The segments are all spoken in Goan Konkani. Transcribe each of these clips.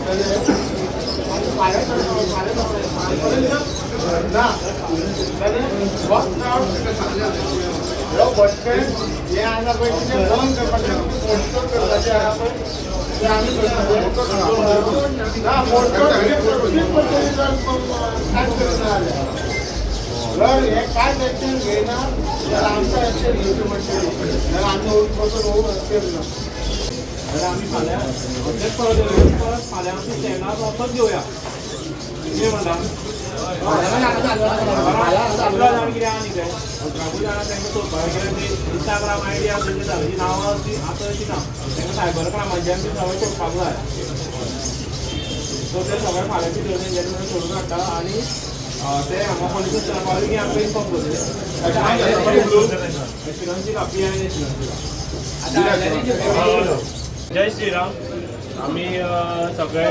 आनी फाल्यां फाल्यां ना जाल्यार हो बस स्टँड हें आसा पळय, तें बंद करपाचें, मोडतोड करपाचें आसा पळय, तें आमी करतले ना. मोडतोड पद्दतीन जर कांयच करना जाल्यार, जर हें कांयच एक्शन घेयना जाल्यार आमकां एक्शन घेवचें पडटलें. जाल्यार आमी बसून शक्य ना. जाल्यार आमी फाल्यां तेच परत येवया. परत फाल्यां आमची स्टँडार वचत घेवया. कितें म्हणटा? 18 जाण कितें आहा न्ही, ते 18कूय जाणां तांकां सोदपाक गेल्यार ती इंस्टाग्राम आयडी आसा तेंची, ताची नांवां ती आतां अशी ना. तांकां सायबर क्रायमाचे आमी सगळें सोदपाक जाय. सो ते सगळे फाल्यां भितर तेंच्यांनी म्हणून सोडून हाडटा आनी ते हांगा पोलीस स्टेशनार पावले की आमकां इन्फॉर्म करतले. एश्युरन्स दिला, पी I assurance दिला. जय श्रीराम. आमी सगळे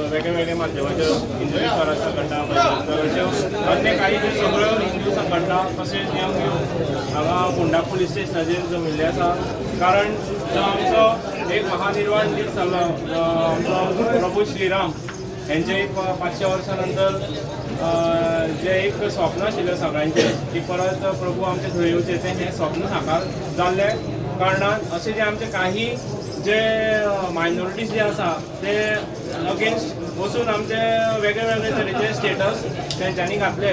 वेगळे वेगळे माध्यमाच्यो, हिंदू स्वराज संघटना, बजरंग दल, अश्यो अन्य काही ज्यो सगळ्यो हिंदू संघटना तशेंच यंग युथ हांगा फोंडा पुलीस स्टेशनाचेर जमिल्ले आसा. कारण जो आमचो एक महानिर्वाण दीस जालो, जो आमचो प्रभू श्रीराम हेंचे एक 500 वर्सां नंतर जें एक स्वप्न आशिल्लें सगळ्यांचें की परत प्रभू आमचे थंय येवचे, तें हें स्वप्न साकार जाल्लें कारणान अशें जे आमचे काही जे मायनॉरिटीज जे आसा ते अगेन्स्ट वचून आमचे वेगळे वेगळे तरेचे स्टेटस तेंच्यांनी घातले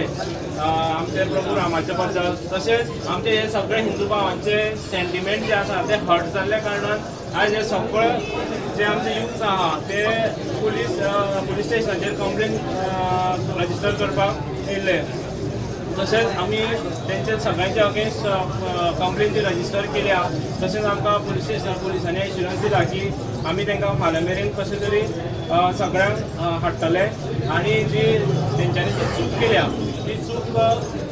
आमचे प्रभू रामाच्या बद्दल. तशेंच आमचे हे सगळे हिंदू भावांचे सेंटिमेंट जे आसा ते हर्ट जाल्ल्या कारणान आयज हे सगळे जे आमचे युथ आहा ते पुलीस स्टेशनाचेर कंप्लेन रजिस्टर करपाक येयल्ले. तशेंच आमी तेंचे सगळ्यांचे अगेन्स्ट कंप्लेन जी रजिस्टर केल्या, तशेंच आमकां पुलीस स्टेशन पुलिसांनी एश्युरन्स दिला की आमी तांकां फाल्यां मेरेन कशें तरी सगळ्यांक हाडटले आनी जी तेंच्यांनी जी चूक केल्या ती चूक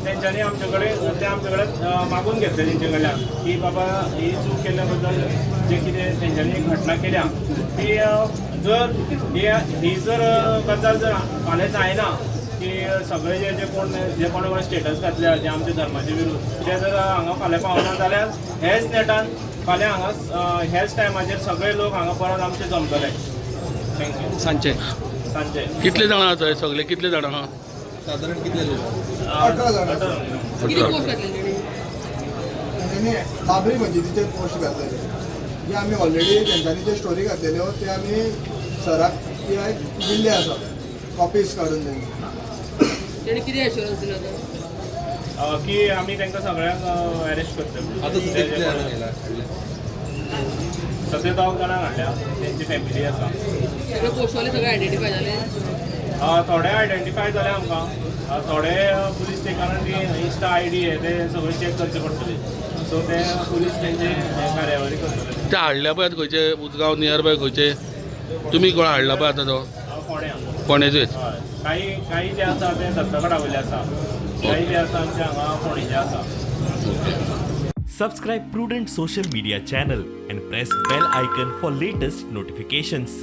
तेंच्यांनी आमचे कडेन, ते आमचे कडेन मागून घेतले तेंचे कडल्यान की बाबा, ही चूक केल्ल्या बद्दल जे कितें तेंच्यांनी घटना केल्या ती जर ही ही जर गजाल जर फाल्यां जायना की सगळे जे जे कोण जे कोण कोण स्टेटस घातल्या जे आमच्या धर्माचे विरुद्ध, ते जर हांगा फाल्यां पावना जाल्यार हेच नेटान फाल्यां हांगा ह्याच टायमाचेर सगळे लोक हांगा परत आमचे जमतले. Thank you. सांजचे? सांजचे. कितले जाणां आसा हे सगळे? कितले जाणां आहा? साधारण कितले लोक? 18 जाण. किती पोस्ट घातले तेणी? तेंच्यांनी बाबरी मस्जिदीचेर पोस्ट घातलेले जे आमी ऑलरेडी तेंच्यांनी जे स्टोरी घातलेल्यो ते आमी सराक पी I दिल्ले आसा कॉपीज काडून तेंचे. तेणी किती एश्युरन्स दिला तो? की आमी तांकां सगळ्यांक अरेस्ट करतले. आता सध्या कितले जाणां येयला हाडले? सध्या दोग जाणांक हाडल्या, तेंची फॅमिली आसा. सगळे पोस्टवाले सगळे आयडेंटिफाय जाले? थोडे आयडेंटिफाय जाले आमकां, थोडे पुलीस ते, कारण ती इन्स्टा I D हे ते सगळे चॅक करचे पडटले. सो ते पुलीस तेंचे हे कार्यावळी करतले. ते हाडल्या पळय खंयचे, उजगांव नियर बाय खंयचे? तुमी कोण हाडला पळय आतां तो? फोंड्या. फोंडेचेच? हय, काही काही जे आसा ते दत्तगडा वयले आसा, काही जे आसा आमचे हांगा फोंडेचे आसा. Subscribe Prudent Social Media channel and press bell icon for latest notifications.